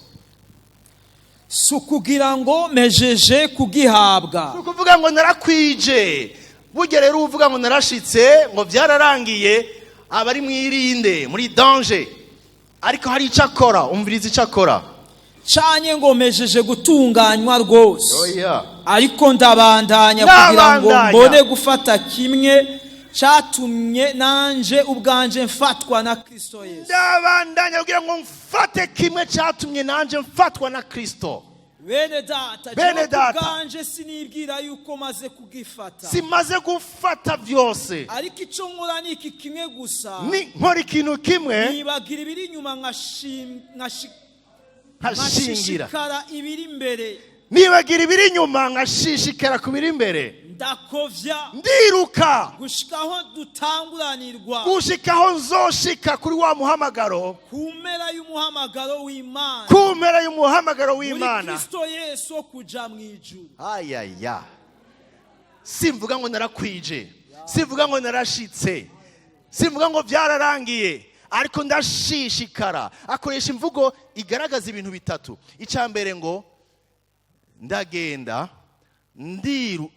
Si ukugira ngo mejeje kugihabwa. Ni ukuvuga ngo narakwije. Burya rero uvuga ngo narashitse, ngo byararangiye, aba ari mwirinde, muri danger. Ariko hari icyo akora. Umviriza icyo akora. Canye ngo mejeje gutunganywa rwose, Oya. ariko ndabandanya kugira ngo Ndabandanya. mbone gufata kimwe cyatumye nanje ubwanje mfatwa na Kristo Yesu. Ndabandanya kugira ngo mfate kimwe cyatumye nanjye mfatwa na Kristo. Bene data, Bene jewe data. kubwanje sinibwira yuko maze kugifata, Simaze gufata byose. ariko icyo nkora ni iki kimwe gusa: Ni nkora ikintu kimwe: nibagira ibiri inyuma, nkashingira nkashishikara ibiri imbere. Nibagira ibiri inyuma, nkashishikara ku biri imbere. Ndakovya Ndiruka gushikaho dutanguranirwa gushikaho nzoshika kuri wa muhamagaro, ku mpera y'umuhamagaro w'Imana ku mpera y'umuhamagaro muri w'Imana Kristo Yesu wo kuja mu ijuru. Ayaya, simvuga ngo narakwije, simvuga ngo narashitse, simvuga ngo byararangiye, ariko ndashishikara. Akoresha imvugo igaragaza ibintu bitatu. Icya mbere ngo ndagenda, ndiru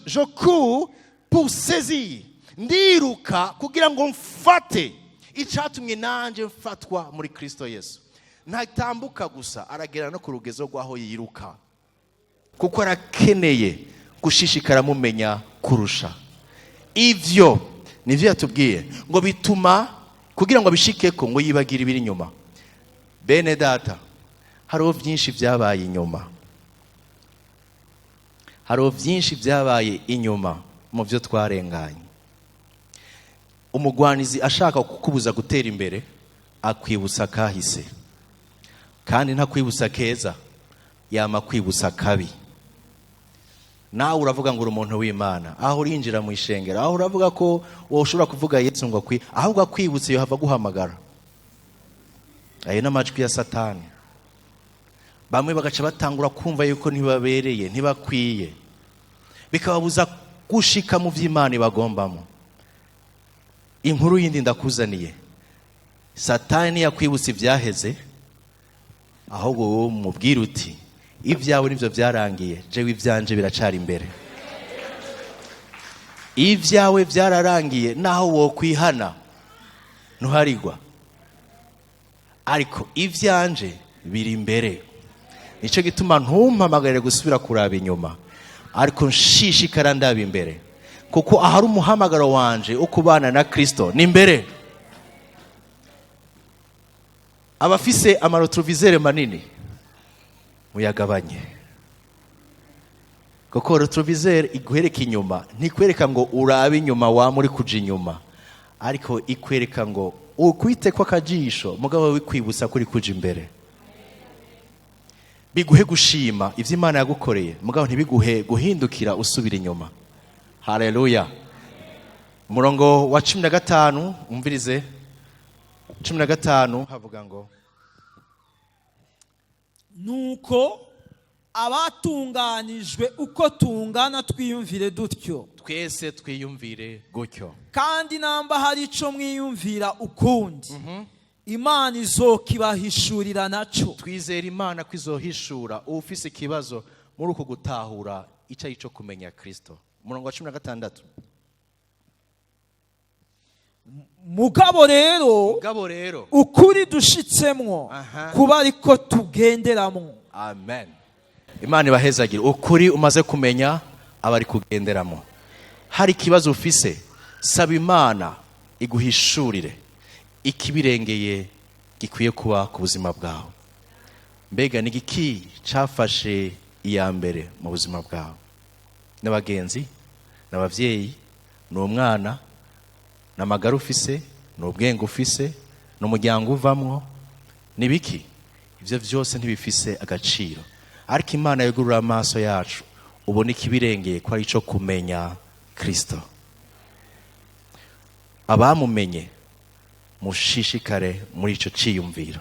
je cours pour saisir, ndiruka kugira ngo mfate icyatumye nanjye mfatwa muri Kristo Yesu. Ntatambuka gusa, aragera no ku rugezo rw'aho yiruka, kuko arakeneye gushishikara mumenya kurusha. Ivyo nivyo yatubwiye ngo bituma kugira ngo abishike ko ngo yibagire ibiri inyuma. Bene data, hariho byinshi byabaye inyuma, hariho byinshi byabaye inyuma mu byo twarenganye. Umugwanizi ashaka kukubuza gutera imbere akwibutsa kahise, kandi ntakwibutsa keza, yama kwibutsa kabi. Nawe uravuga ngo uri umuntu w'Imana, aho urinjira mu ishengero, aho uravuga ko wowe ushobora kuvuga Yesu ngo akwi, ahubwo akwibutse yohava guhamagara. Ayo n'amajwi ya Satani. Bamwe bagaca batangura kumva yuko ntibabereye, ntibakwiye, bikababuza gushika mu by'Imana ibagombamo. Inkuru yindi ndakuzaniye: Satani yakwibutsa ibyaheze, ahubwo wowe mubwira uti: "Ibyawe nibyo byarangiye, jewe ibyanje biracari imbere." Ibyawe byararangiye, naho wokwihana ntuharigwa, ariko ibyanje biri imbere. Nicyo gituma ntumpamagarire gusubira kuraba inyuma, ariko nshishikara ndaba imbere, kuko ahari umuhamagaro wanje wo kubana na Kristo ni imbere. Abafise ama rétroviseurs manini muyagabanye. Kuko rétroviseur iguhereka inyuma, ntikwereka ngo urabe inyuma wama uri kuja inyuma, ariko ikwereka ngo ukwite ko akajisho, mugabo wikwibutsa ko uri kuja imbere. Biguhe gushima ivyo Imana yagukoreye, mugabo ntibiguhe guhindukira usubira inyuma. Haleluya. Umurongo wa 15, umvirize. 15 havuga ngo: Nuko abatunganijwe uko tungana twiyumvire dutyo. Twese twiyumvire gutyo. Kandi namba hari ico mwiyumvira ukundi, Imana izokibahishurira naco. Twizera Imana ko izohishura ufise ikibazo muri uko gutahura icyo ari cyo kumenya Kristo. Umurongo wa 16. Mugabo rero, mugabo rero, ukuri dushitsemwo kuba ariko tugenderamo. Amen. Imana ibahezagire. Ukuri umaze kumenya aba ari kugenderamo. Hari ikibazo ufise, saba Imana iguhishurire ikibirengeye gikwiye kuba ku buzima bwawe. Mbega ni igiki cafashe iya mbere mu buzima bwawe? N'abagenzi, n'abavyeyi, ni umwana, ni amagara ufise, ni ubwenge ufise, ni umuryango uvamwo, ni biki? Ivyo vyose ntibifise agaciro, ariko Imana yugurura amaso yacu ubona ikibirengeye ko ari ico kumenya Kristo. Abamumenye mushishikare muri ico ciyumviro.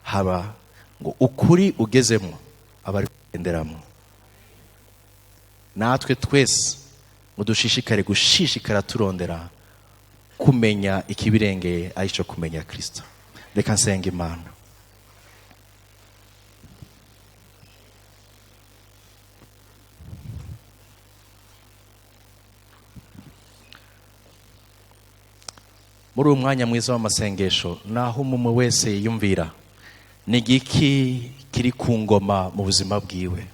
Haba ngo ukuri ugezemo aba ari kugenderamo. Natwe twese ngo dushishikare gushishikara turondera kumenya ikibirengeye ari cyo kumenya Kristo. Reka nsenga Imana. Muri uyu mwanya mwiza w'amasengesho, naho umwe wese yiyumvira ni igiki kiri ku ngoma mu buzima bwiwe,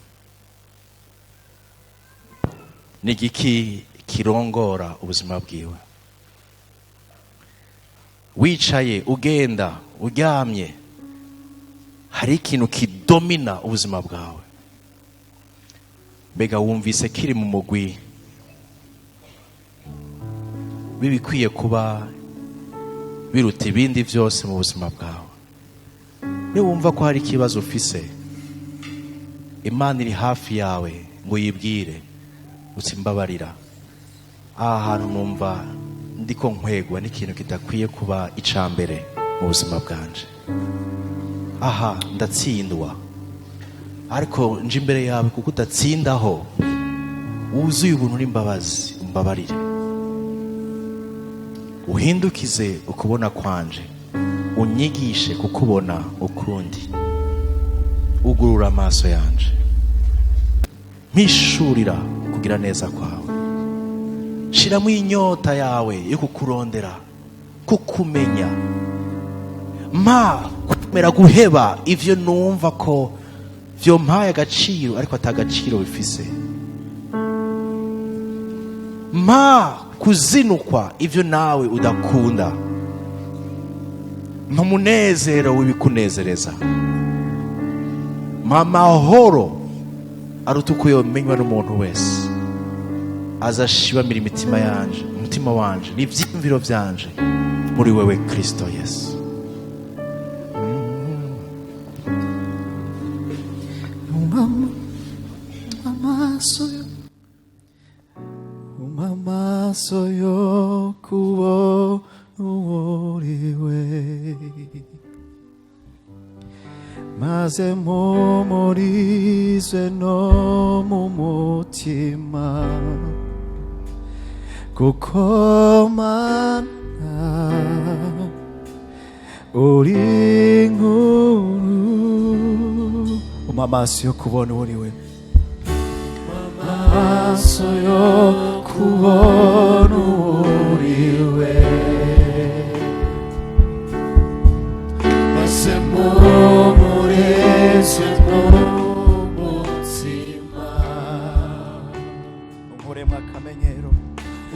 ni igiki kirongora ubuzima bwiwe. Wicaye, ugenda, uryamye, hari ikintu kidomina ubuzima bwawe. Mbega wumvise kiri mu mugwi w'ibikwiye kuba biruta ibindi byose mu buzima bwawe? Niwumva ko hari ikibazo ufise, Imana iri hafi yawe ngo yibwire uti: "Mbabarira, aha hantu numva ndiko nkwegwa n'ikintu kidakwiye kuba ica mbere mu buzima bwanje. Aha ndatsindwa, ariko nje imbere yawe kuko udatsindaho, wuzuye ubuntu n'imbabazi. Umbabarire, uhindukize ukubona kwanje, unyigishe kukubona ukundi, ugurura amaso yanje, mpishurira kugira neza kwawe, shiramo inyota yawe yo kukurondera, kukumenya. Mpa kwemera guheba ivyo numva ko vyompaye agaciro ariko atagaciro bifise. Mpa kuzinukwa ivyo nawe udakunda. Mpa umunezero w'ibikunezereza. Mpa amahoro aruta uko yomenywa n'umuntu wese, azashibamira imitima yanje, umutima wanje n'ivyiyumviro vyanje muri wewe, Kristo Yesu." Umpa amaso yo kubona uwo uriwe, maze mpumurizwe no mu mutima, kuko Mana uri nkuru. Umpa amaso yo kubona uwo uriwe, amaso yo kubona uwo uriwe, maze mpumurizwe mu mutima. Umuremwa akamenyero,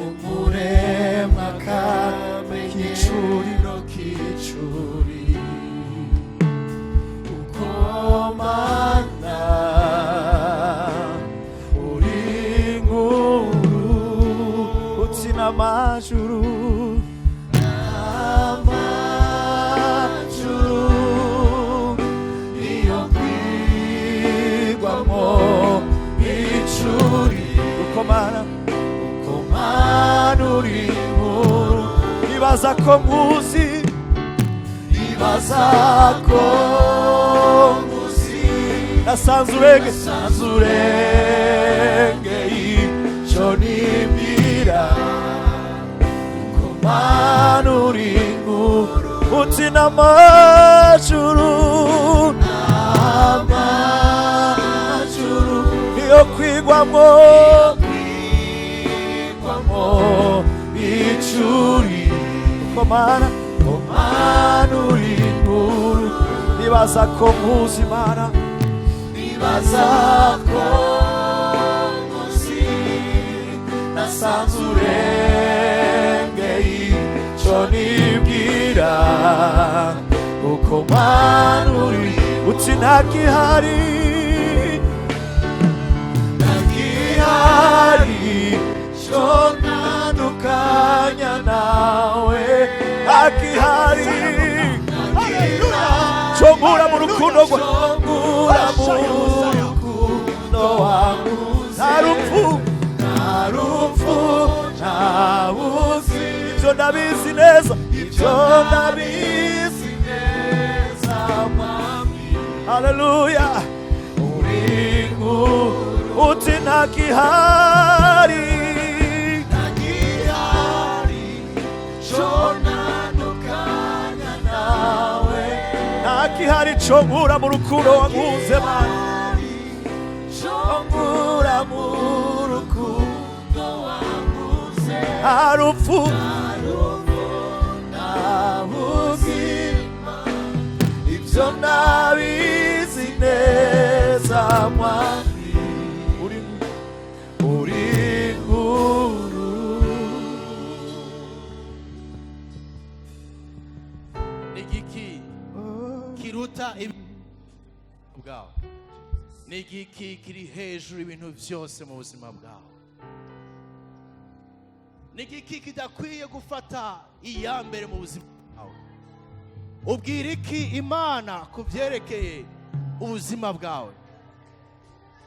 umuremwa akamenyero k'icuri, uko Mana Nibaza ko nkuzi, nibaza ko nkuzi. Nasanze urenge, nasanze urengeye ico nibwira, ko Mana uri nkuru. Uti n'amajuru, n'amajuru niyo kwigwamwo, kwigwamwo icuri, ko Mana, ko Mana uri nkuru. Nibaza ko nkuzi Mana, nibaza ko nkuzi. Nasanze urengeye ico nibwira, uko Mana uri. Uti ntakihari, ntakihari co ntandukanya nawe, ntakihari co nkura mu rukundo rwa, nkura mu rukundo wawe. Nta rupfu, nta rupfu, nta buzi, ibyo ndabizi neza, ibyo ndabizi neza Mwami. Haleluya, uri nkuru. Uti ntakihari, ntakihari co ntandukanya nawe, ntakihari co nkura mu rukundo wankunze Mana, co nkura mu rukundo wankunze. Nta rupfu, nta buzima, ibyo ndabizi neza Mwami, uri uri nkuru. Ni igiki kiruta bwawe? Ni igiki kiri hejuru ibintu byose mu buzima bwawe? Ni igiki kidakwiye gufata iya mbere mu buzima bwawe? Ubwira iki Imana ku byerekeye ubuzima bwawe?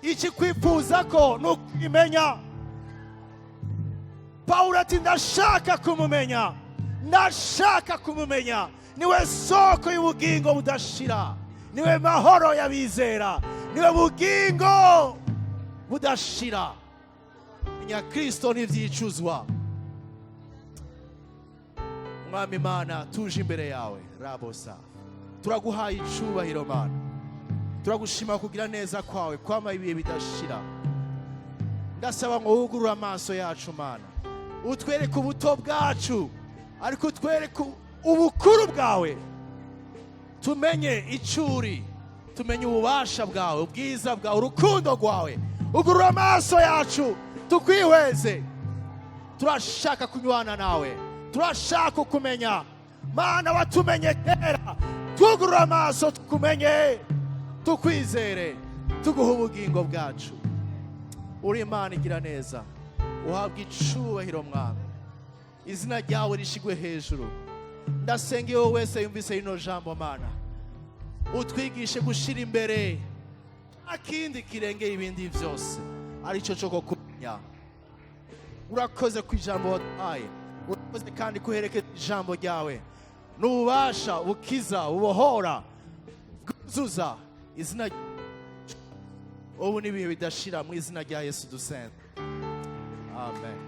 Ikikwifuza ko ni ukimenya. Pawulo ati: "Ndashaka kumumenya, ndashaka kumumenya. Niwe soko y'ubugingo budashira, niwe mahoro y'abizera, niwe bugingo budashira." Menya Kristo ntibyicuzwa. Mwami Imana, tuje imbere yawe rabosa, turaguhaye icubahiro Mana, turagushima kugira neza kwawe kwama ibihe bidashira. Ndasaba ngo wugurure amaso yacu Mana, utwereke ubuto bwacu, ariko utwereke ubukuru bwawe, tumenye icuri, tumenye ububasha bwawe, ubwiza bwawe, urukundo rwawe. Ugurura amaso yacu tukwihweze. Turashaka kunywana nawe, turashaka kumenya Mana watumenye kera. Twugurura amaso tukumenye, tukwizere, tuguha ubugingo bwacu. Uri Imana igira neza, uhabwa icubahiro Mwami, izina ryawe rishigwe hejuru. Ndasenga iyo wese yumvise rino jambo Mana, utwigishe gushira imbere nta kindi kirengera ibindi byose, aricyo cyo kumenya. Urakoze ku ijambo waduhaye, urakoze kandi kuherekeza ijambo ryawe n'ububasha bukiza, bubohora, bwuzuza. Izina ubu n'ibihe bidashira, mu izina rya Yesu dusenga, amen.